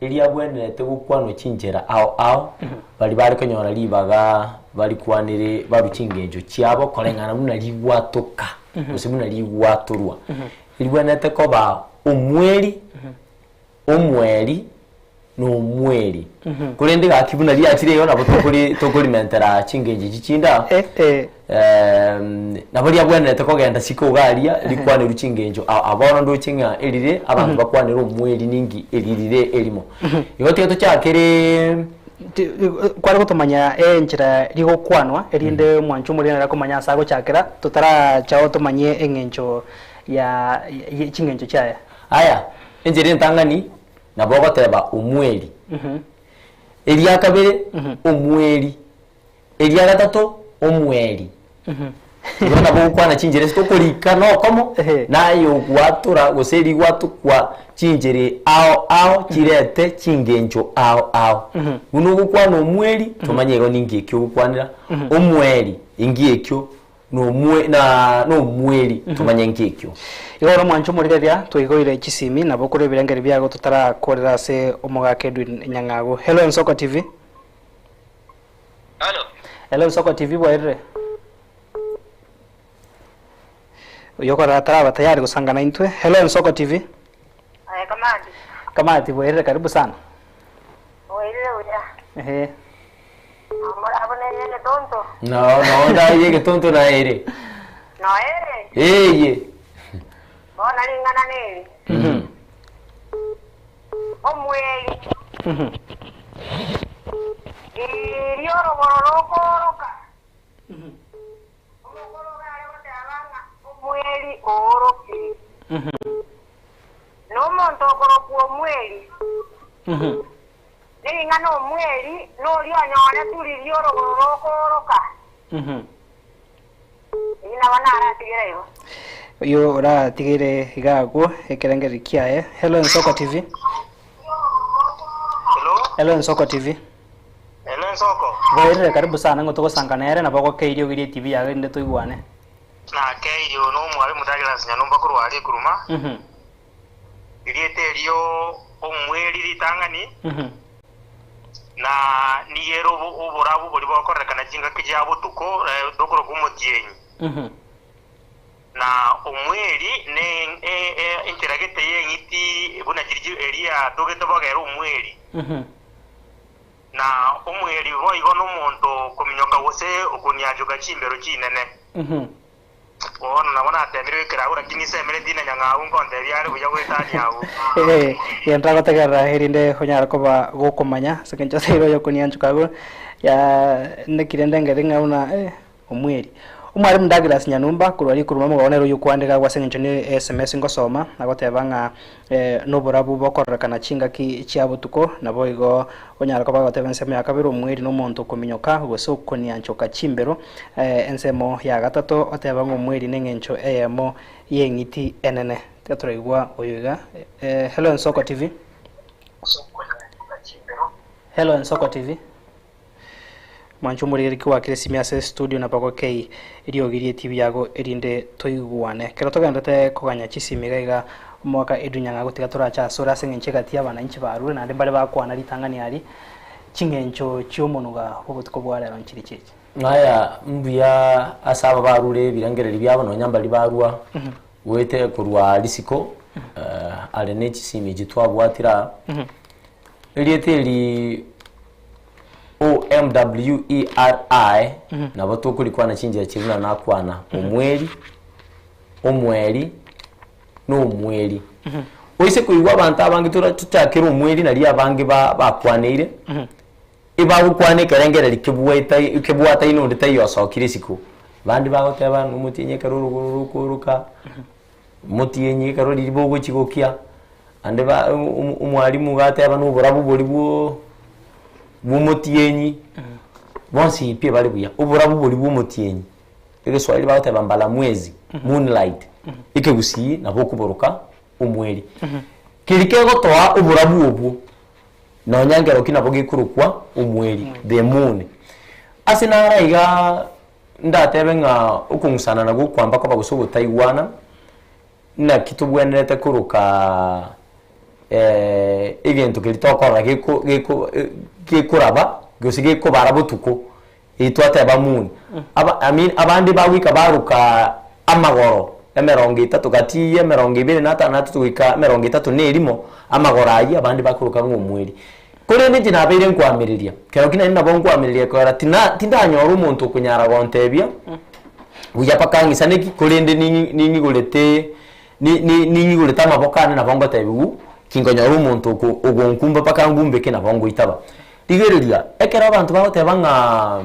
Eriabwenerete gokwanwa chinchera ao ao, baria bare konyora ribaga barikwanere barue chingencho chiabo koreng'ana buna rigwatoka gose buna rigwatorwa. Eribwenerete koba omweri, omweri, na omweri. Korende gaki buna riachire igo nabo tokori tokorimentera chingencho echi chinde aa, nabo riabwenerete kogenda siko iga aria rikwanerwe chingencho ao ao. Bono ndoche ng'a erire abanto bakwanere omweri ninki eri rire erimo. Igo tiga tochakereee. Kware gotomanya enchera rigokwanwa erinde omwancho omoriri nere akomanya ase agochakera totarachao tomanye eng'encho ya ye ching'encho chiaye. Aya, enchera entang'ani nabo ogoteba omweri, eria kabere omweri. Eria gatato, omweri. Igo nabo ogokwana chinchera ase tokorika nokomo, naye ogwatora gose rigwatokwa chinchera ao ao chirete chingencho ao ao. Buna ogokwana omweri, tomanye igo ninki ekio ogokwanera, omweri inki ekio, na omwe na na omweri tomanye inki ekio. Igo ore omwancho omorigereria, twaigoire chisimi nabo korwa ebirengeri biago totarakorera ase omogaka Edwin Nyang'ago. Hello Ensoko TV. Hello Nsoko TV bwairire? Oyo okorora taraba tayari gosanga naintwe. Hello Nsoko TV. Aye Kamati. Kamati bwairire karibu sana. Bwairire buya. Ehe. Abo nere egetonto. No, no ndaye egetonto naere. Noere. Eye. Bono ring'ana neri. Omweri. Riria oroboro rokooroka, omokoro iga are goteba ng'a omweri oorokire. Na omonto okorokwa omweri, nering'ana omweri noria onyoretwe riria oroboro rokooroka. Eyio nabo naratigere igo. Oyio oratigere iga agwo ekerengererio kiaye. Hello Ensoko TV. Hello Ensoko TV. Hello Ensoko. Bwairire karibu sana ng'o togosanga nere nabo ogokeirie ogirie TV yago erinde toigwane. Nakeirie ono omwalimu Douglas Nyanumba korwa aria Ekuruma. Erieta erio omweri ritang'ani. Na nigo ere oborabu boria bokorerekana chingaki chia botuko, tokorokwa omotienyi. Na omweri ne enchera gete y'eng'iti buna chiria eria yatogete bogere omweri. Na omweri boigo nomonto okominyoka gose okoniachoka chimbero chinene. Bono nabo nateemire goikera agwo, lakini nsemeretie na nyang'au nkontebia are buya goetania agwo. Ee, gento agotegerera erinde onyare koba gokomanya ase engencho ase oyo okonianchoka agwo ya neki rende ngere ng'a buna eh omweri. Omwalimu Douglas Nyanumba korwa rikuruma omogabo nere oyio okwandeka agwo ase engencho ne sms ngosoma agoteba ng'a noborabu bokororekana chingaki chia botuko, naboigo onyare koba agoteba ensemo ya kabere omweri nomonto okominyoka gose okonianchoka chimbero, ensemo ya gatato oteba ng'a omweri neng'encho eyemo y'eng'iti enene. Tiga toraigwa oyo iga. Hello Ensoko TV. Hello Ensoko TV. Mwanche omorigereria ki gwakire esimi ase estudio na bagokei eriogi rie TV yago erinde toigwane. Ekero togenderete koganya chisimi iga iga omwaka Edwin Nyang'ago tiga torache asore ase eng'encho egati y'abananchi barure naende mbare bakwana ritang'ani aria ching'encho chi'omonuga bw'obotuko bwa rero nchiri chichi. Aya mbuya ase aba barure ebirengererio biabo nonya mbaria barua goete korwa risiko are ne chisimi echi twabwatire aa. Erieta eri OMWERI nabo tokorikwana chinchera chiria buna nakwana, omweri, omweri, na omweri. Oise koigwa abanto abange tora tochakere omweri naria abange ba bakwaneire, ebagokwana ekerengereri kebwata kebwataine onde taiyo osokire isiko. Bande bagoteba ng'a omotienyi ekero orogoro rokoroka, omotienyi ekero riria bogochi gokia. Naende ba omwalimu iga ateba na oborabu boria bwo bw'omotienyi, bonsi pi bare buya, oborabu boria bwa omotienyi, egeswahili bagoteba mbalamwezi, moonlight, ekegusii nabo okoboroka omweri. Keria kegotoa oborabu obwo, nonya nkeroki nabo gekorokwa omweri, the moon. Ase naro igaa ndatebe ng'a okong'usana na gokwamba koba gose ogotaigwana. Naki tobwenerete koroka Egento keria tokorora geko geko gekoraba gose gekobara botuko, eye twateba moon. Aba I mean abande bagoika baruka amagoro emerongo etato gati ya emerongo ebere na atano na atato goika emerongo etato na erimo, amagoro aywo abande bakoroka ng'a omweri. Korende inche nabeire nkoamereria, kero ki naende nabo nkoamereria ekiagera tina tindanyora omonto okonyara gontebia buya mpaka ng'isaneki korende ning'i ning'igorete ni ni ning'igorete amaboko ane nabo ngotebiwu, kinkonyora omonto oko ogonkumba mpaka ngumbeke nabo ngoitaba. Rigereria, ekero abanto bagoteba ng'aa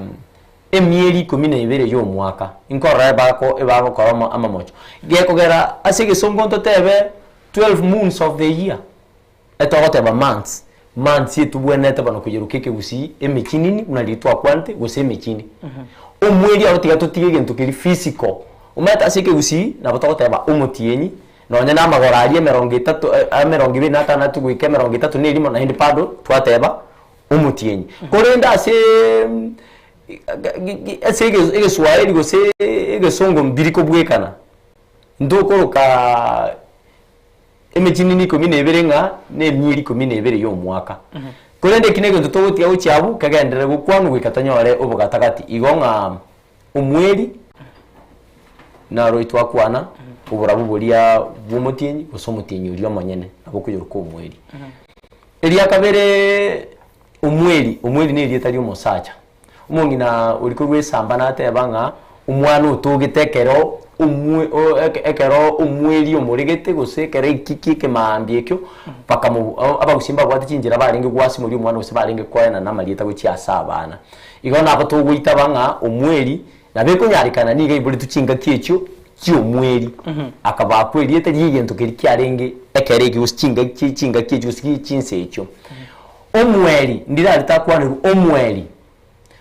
emieri ikomi na ebere ya omwaka, nkorora ebako ebagokora omo amamocho, gekogera ase egesongo ntotebe 12 moons of the year, etogoteba months, months etobwenerete bono koyeroka ekegusii emechinini buna riria twakwanete gose emechini. Omweri aro tiga totige egento keria physical, omanyete ase ekegusii nabo togoteba omotienyi, nonye na amagoro aria emerongo etato emerongo ebere na atandato goika emerongo etato na erimo naende bado twateba omotienyi. Korende aseeee ase egeswahili gose egesongo mbiri kobwekana, ntokoroka Emechinini ikomi na ebere ng'a nemieri ikomi na ebere y'omwaka. Korende eki negento togotiga gochia abwo, kegenderere gokwanwa goika tonyore obogatagati. Igo ng'a omweri naro twakwana oborabu boria bw'omotienyi gose omotienyi oria omonyene nabo okoyoroka omweri. Eria kabere omweri, omweri na erieta ria omosacha. Omong'ina oria korwa esamba nateba ng'a omwana otogete ekero omwe o eke ekero omweri omoregete gose ekero ekiki ekemaambia ekio, bakamobu abagusii mbabwate chinchera barenge goasimoria omwana gose barenge koenana amarieta gochia ase abana. Igo nabo togoitaba ng'a omweri nabo ekonyarekana nigo aiboretwe chingaki echio chia omweri, akabakwa erieta ria egento keria kiarenge ekero ekio gose chingaki chingaki echio gose chinsa echio. Omweri, ndire aria takwanerwa omweri,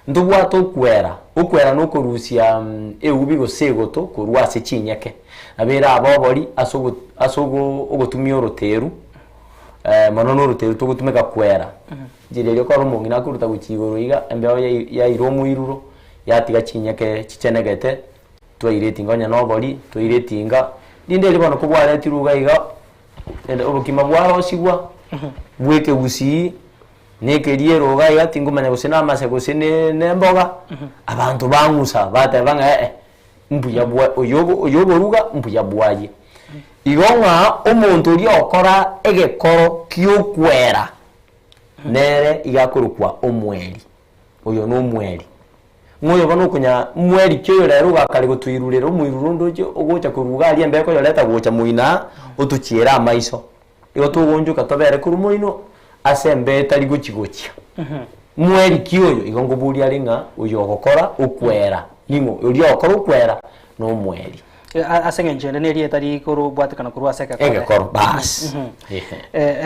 ntobwate okwera, okwera nokorusia eubi gose egoto korwa ase chinyeke, nabo erabe obori ase ogo ase ogo ogotumia oroteru, mono na oroteru togotumeka kwera, enchera eria okora omong'ina akoruta gochia igoro iga, embeo yai yaira omoiruro, yatiga chinyeke chichenegete, twaira etinga onye na obori, twaira etinga, rinde erio bono kobwaretirwe iga iga. Ere obokima bwarosigwa bw'ekegusii, na ekeriero iga iga tingomanya gose namase gose ne ne emboga, abanto bang'usa bateba ng'a eh mbuya bwa oyo obo oyo oboruga mbuya bwaye. Igo ng'a omonto oria okora egekoro kiokwera, nere iga akorokwa omweri, oyo na omweri. Ng'a oyo bono okonya mweri ki oyo rero ogakare gotoirurera omoiruro onde oche ogocha korwa iga aria embere koyoreta gocha moino aa, otochiere amaiso. Igo togoonchoka tobere korwa moino ase embeo etari gochi gochia. Mweri ki oyo? Igo nkoboria are ng'a oyo ogokora okwera ning'o? Oria ogokora okwera na omweri. Ase eng'encho ende nerieta rikorobwatekana korwa ase egekoro. Egekoro, baas.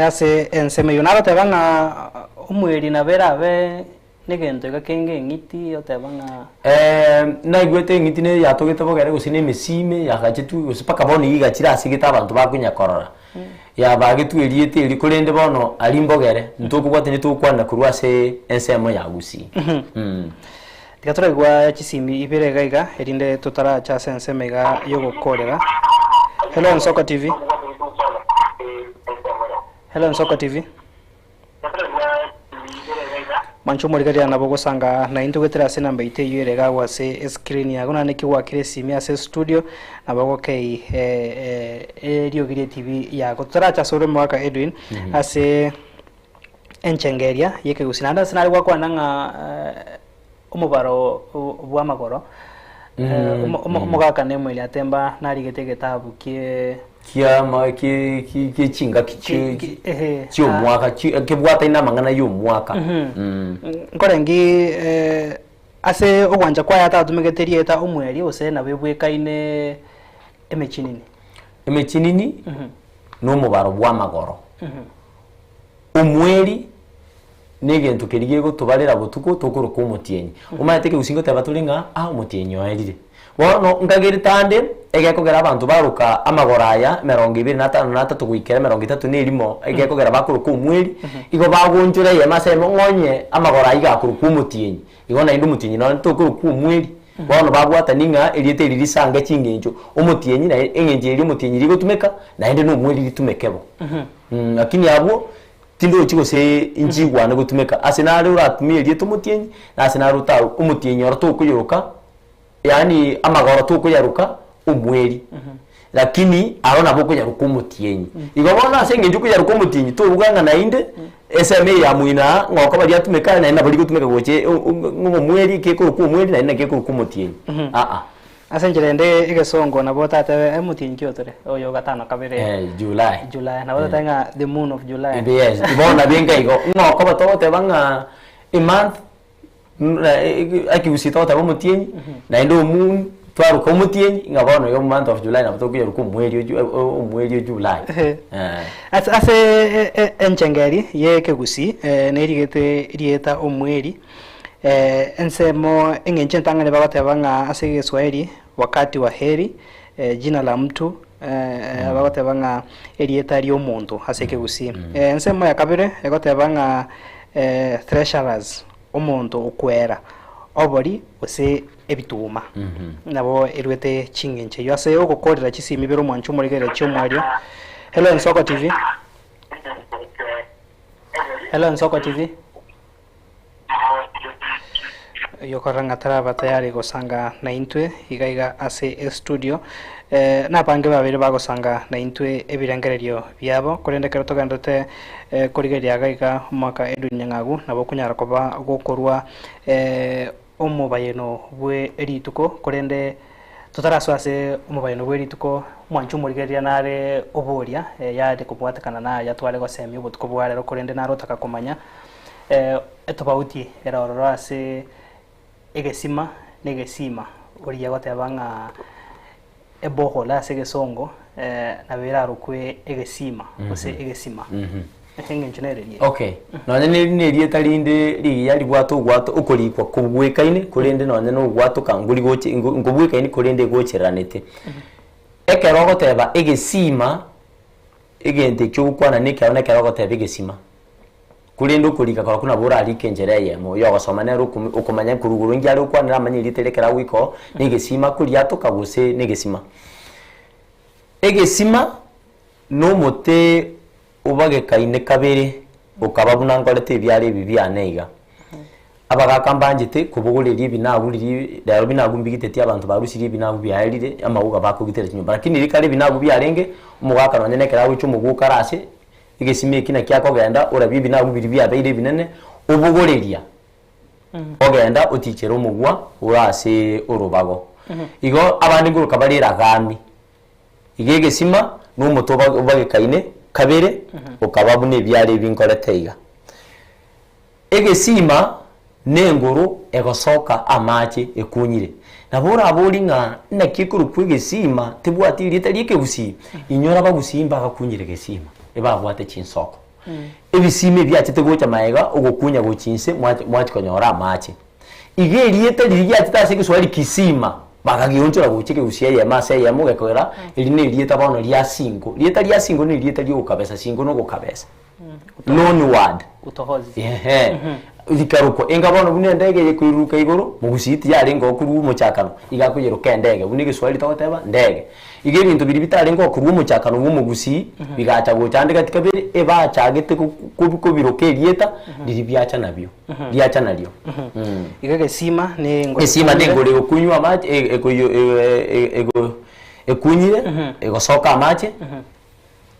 Ase ensemo eyio nagoteba ng'a omweri nabo erabe Negento iga kenge eng'iti oteba ng'a. Naigwete eng'iti neye yatogete bogere gose na emesime yagachetwe gose mpaka bono iga igachire ase egete abanto bakonya korora. Yabagetwe erieta erio korende bono aria mbogere ntokobwate nitogokwanera korwa ase ensemo ya Gusii. Tiga toraigwa chisimi ibere iga iga erinde totaracha ase ensemo iga yogokorera. Hello Nsoko TV. Hello Nsoko TV. Mwanche omorigereria nabo ogosanga naintwe goetera ase enamba yaito eyio ere iga agwo ase escreen yago naende ki gwakire esimi ase estudio nabo ogokei eriogi ria etv yago. Torache ase ore omogaka Edwin ase enchenga eria ya ekegusii naende ase nare gwakwana ng'a omobaro bw'amagoro omogaka Nemuel atemba narigete egetabu kie Kiama ki ki kie chingaki chie Ki- ehe, chi'omwaka chi kebwataine amang'ana y'omwaka. Nkorengi ase ogwancha kwaye atatumegete erieta omweri gose nabo ebwekaine emechinini. Emechinini na omobaro bw'amagoro. Omweri negento keria gegotobarera botuko tokoroka omotienyi. Omanyete ekegusii ngoteba tore ng'a ah omotienyi oerire. Bono nkagerete ande, egekogera abanto baroka amagoro aya emerongo ebere na atano na atato goikera emerongo etato na erimo, egekogera bakoroka omweri, igo bagoonchora eyemo ase eyemo ng'a onye amagoro ayio iga akorokwa omotienyi, igo naende omotienyi nonye tokorokwa omweri. Bono babwatani ng'a erieta eri risange ching'encho, omotienyi naye eng'encho eria omotienyi rigotumeka, naende na omweri ritumeke bo. Lakini abwo tindochi gose inchigwane gotumeka ase nare oratumie erieta omotienyi na ase nare ota omotienyi oro tokoyeroka yaani amagoro tokoyaroka omweri lakini aro nabo okoyaroka omotienyi. Igo bono ase eng'encho okoyaroka omotienyi tobuga ng'a naende esemo eye ya moino aa ng'a okoba riatumeka naende nabo rigotumeka gocha ng'a omweri ekekorokwa omweri naende naki ekorokwa omotienyi aa. Ase enchera ende egesongo nabo otatebe omotienyi ki otore oyo gatano kabere Eh, July. July nabo otatebe ng'a the moon of July. Yes, bono nabo enga igo, ng'a okoba togoteba ng'a a month ekegusii togoteba omotienyi naende omoon twaruka omotienyi ng'a bono iga month of July nabo tokoyeruka omweri o Ju- omweri o July. Eh. Ase ase enchengeri ya ekegusii nerigete erieta omweri Ensemo eng'encho entang'ani bagoteba ng'a ase Egeswahili wakati wa heri, jina la mtu, bagoteba ng'a erieta ri'omonto ase Ekegusii. Ensemo ya kabere egoteba ng'a thresherers, omonto okwera obori gose ebituma. Nabo erwete ching'encho eyio. Ase ogokorera chisimi ibere omwancho omorigereria chi'omwario. Hello Ensoko TV. Hello Ensoko TV. Oyio okorora ng'a taraba tayari gosanga naintwe iga iga ase estudio. Eh, nabange babere bagosanga naintwe ebirengererio biabo, korende ekero togenderete eh, korigereria iga iga omwaka Edwin Nyang'agu nabo okonyara koba gokorwa eh, omobayeno bwe rituko, korende totarasoa ase omobayeno bwe rituko, omwanchi omorigereria nare oboria eh, yare kobwatekana naya tware gosemia obotuko bwa rero, korende nare otaka komanya Etobauti ere ororo ase egesima na egesima, oria goteba ng'a eborehole ase egesongo nabo erarokwe egesima gose egesima. Eng'encho nere eria. Okay, nonye neri na erieta rinde rigiya ribwate ogwato okorikwa kobwekaine korende nonye na ogwatoka nkori gochi nkobwekaine korende egocheranete. Ekero ogoteba egesima, egento ekio ogokwana na ekiagera nekero ogoteba egesima. Korende okorika korokwo nabo orarike enchera eyemo, oyogosoma nere okomi okomanya korwa igoro inki are gokwanera amanye erieta eria ekero agoika oo, na egesima akoriatoka gose na egesima. Egesima na omote obagekaine kabere, okaba buna nkorete ebiara ebi biane iga. Abagaka mbanchete kobogoreria ebinagu riria rero binagu mbigiteti abanto barusirie ebinagu biaerire, amauga bakogitera chinyomba. Lakini riria kare ebinagu biarenge, omogaka nonye na ekero agocha omoguo kare ase, egesima eki naki akogenda orabie ebinagu biria biabeire ebinene, obogoreria, ogenda otichere omogwa ore ase orobago. Igo abande nkoroka bare eragami, iga egesima na omote oba obagekaine kabere, okaba buna ebiara ebi nkorete iga. Egesima nengoro egosoka amache ekunyire. Nabo orabori ng'a naki ekorokwa egesima tebwati erieta ri'ekegusii? Inyora abagusii mbagakunyire gesima, ebabwate chinsoko. Ebisima ebiachete gocha magega ogokunya gochia inse mwachi mwachi konyora amache. Iga erieta riria riachete ase egeswahili kisima, bakagionchora gochia ekegusii eyemo ase eyemo gekogera eri nerieta bono ria singo. Rieta ria singo nerieta riogokabesa, singo nogokabesa. Loan word. Utohozi. Ehe. Rikarokwa enga bono buna endege eye ekoiruruka igoro, mogusii tiyarenge okorwa omochakano, iga akoyeroka endege, buna egeswahili togoteba ndege. Iga ebinto biria bitarenge okorwa omochakano bwa omogusii, bigacha gocha ande gati kabere, ebachagete go- ko- kobiroka erieta, riria biacha nabio, riacha nario. Iga egesima ne engoro Esima ekunyire. nengoro egokunywa amache, e- ekoyo e- e- ego ekunyire, egosoka amache.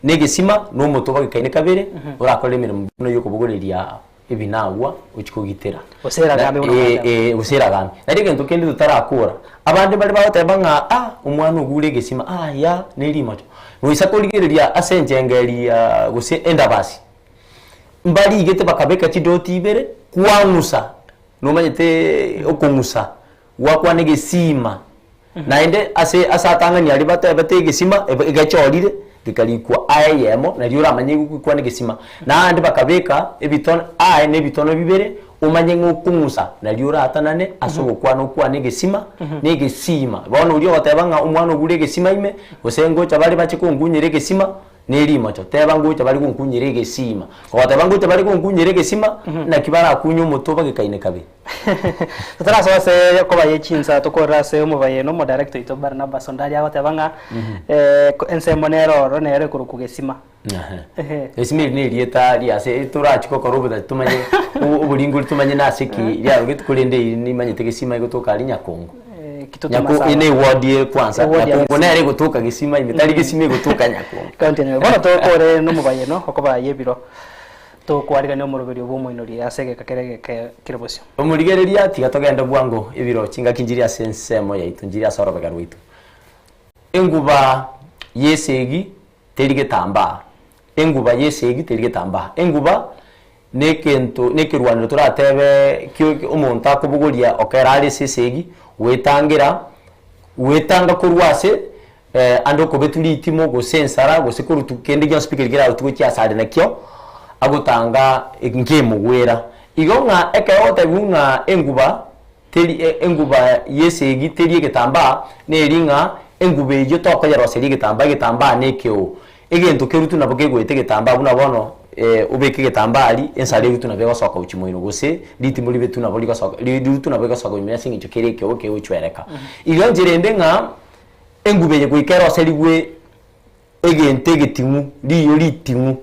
Negesima, na omote obagekaine kabere, orakore emeremo buna y'okobogoreria ebinagwa ochie kogitera. Gose eragambe buna Eh, gwateba. eh, gose eragambe. Naende egento kende totarakora, abande mbare bagoteba ng'a ah, omwana ogure egesima, ah ya, ne rimocho. Goisa korigereria ase enchengeri ya gose endabasi, mbarigete bakabeka chidoti ibere, kwang'usa, nomanyete okong'usa Gwakwana egesima, naende ase ase atang'ani aria batebete egesima ebe egechorire gekarikwa aa eyemo nario oramanye gokwana egesima. Naende bakabeka ebitono aye na ebitono bibere omanye ng'a okong'usa nario oratanane ase ogokwana okwane egesima na egesima. Bono oria ogoteba ng'a omwana ogure egesima ime, gose ngocha bare bache kongunyera egesima. Na erimocho, teba ngocha bare gonkunyera egesima. Ogoteba ngocha bare gonkunyera egesima, naki barakunye omote obagekaine kabere. Totarasoa ase okoba ye chinsa tokorera ase omobayeno omodirector oito Barnabas Ondari agoteba ng'a ensemo nere ororo nere ekorokwa gesima. Ehe. Gesima eri na erieta riase torachie gokora obotati tomanye oboringori tomanye nase ki riarogetwe korende eri nimanyete gesima egotoka aria Nyakongo. Kitutu Nyako Masaba. ene eward ere kwanza Eward ya Nyakongo Gesima. nere egotoka gesima ime tari gesima egotoka Nyakongo. County ya Nyamira. Bono tokore nomobayeno okoba y'ebiro tokwarigania omoroberio bw'omoinori ase egeka kere egeke kere bosio. Omorigereria tiga togende bwango ebiro chingaki nchiri ase ensemo yaito nchiri ase orobega rwaito. Enguba y'esegi teri getambaa, enguba y'esegi teri getambaa. Enguba Negento nekerwanero toratebe ki omonto akobogoria okera are ase esegi, goetangera, goetanga korwa ase ande okobetwa ritimo, gose ensara, gose korutwa kende gionsi pi keria kerarutwe gochia ase are nakio, agotanga nkemogwera. Igo ng'a ekero ogotebiwa ng'a enguba teri enguba y'esegi teri egetambaa, neri ng'a enguba eyio tokoyeroseria egetambaa, egetambaa nekeo. Egento kerutwe nabo kegoeta egetambaa buna bono obeke egetambaa aria, ensare erutwe nabo egosoka gochia moino gose ritimo ribetwe nabo rigosoka rirutwe nabo rigosoka gochia moino ase eng'encho kere ekeogo kegochwereka. Igo enchera ende ng'a enguba eye goika eroserigwe egento egeting'u, riyo riting'u,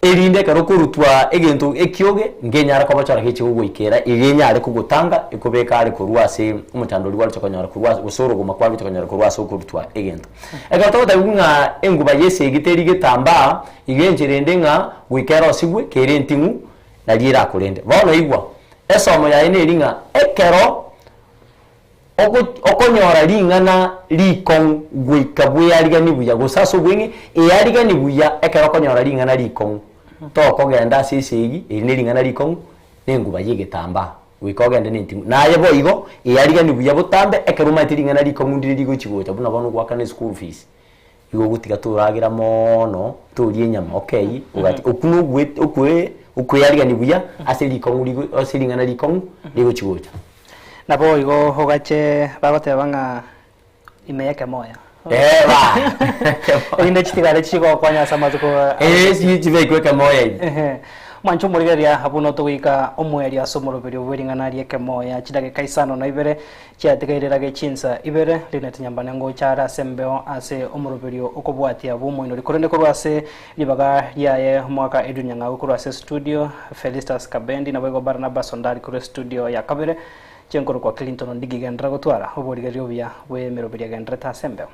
Erinde ekero okorutwa egento ekioge, nkenyare kobochora geche gogoikera, erio enyare kogotanga ekobeke are korwa ase omochando oria gwaroche konyora korwa ase gose orogoma kwaroche konyora korwa ase okorutwa egento. Ekero togotebiwa ng'a enguba y'esegi teri getambaa, igo enchera ende ng'a goika erosigwe kere enting'u nario erakorende. Bono igwa, esomo yaye neri ng'a ekero Okonyora ring'ana rikong'u goika bweariganie buya, gose ase obweng'e eariganie buya ekero okonyora ring'ana rikong'u. Tokogenda ase esegi, eri ne ring'ana rikong'u, na enguba y'egetambaa, goika ogende na enting'u. Naye boigo, eariganie buya botambe ekero omanyete ring'ana rikong'u ndire rigochi gocha buna bono ogoakana eschool fees. Igo ogotiga toragera moono, toria enyama okeyie, ogati okwo nogwe okwe okwearigania buya ase rikong'u rigo ase ring'ana rikong'u rigochi gocha. Naboigo ogache bagoteba ng'a ime y'ekemoya. Ee ba. Erinde chitigare chigokonya ase amatuko Ee, chi chibekwe ekemoya ime. Ehe. Mwanche omorigereria abwo notogoika omoerio ase omoroberio bw'ering'ana ri'ekemoya chidakika isano na ibere chiatigaire rage chinsa ibere Linet Nyambane ngocha are ase embeo ase omoroberio okobwatia bw'omoinori korende korwa ase ribaga riaye omogaka Edwin Nyang'au korwa ase estudio Felistus Kabendi naboigo Barnabas Ondari korwa estudio ya kabere Chenkorokwa Clinton Ondigi genderera gotwara oborigereria obuya bw'emeroberio egendererete ase embeo.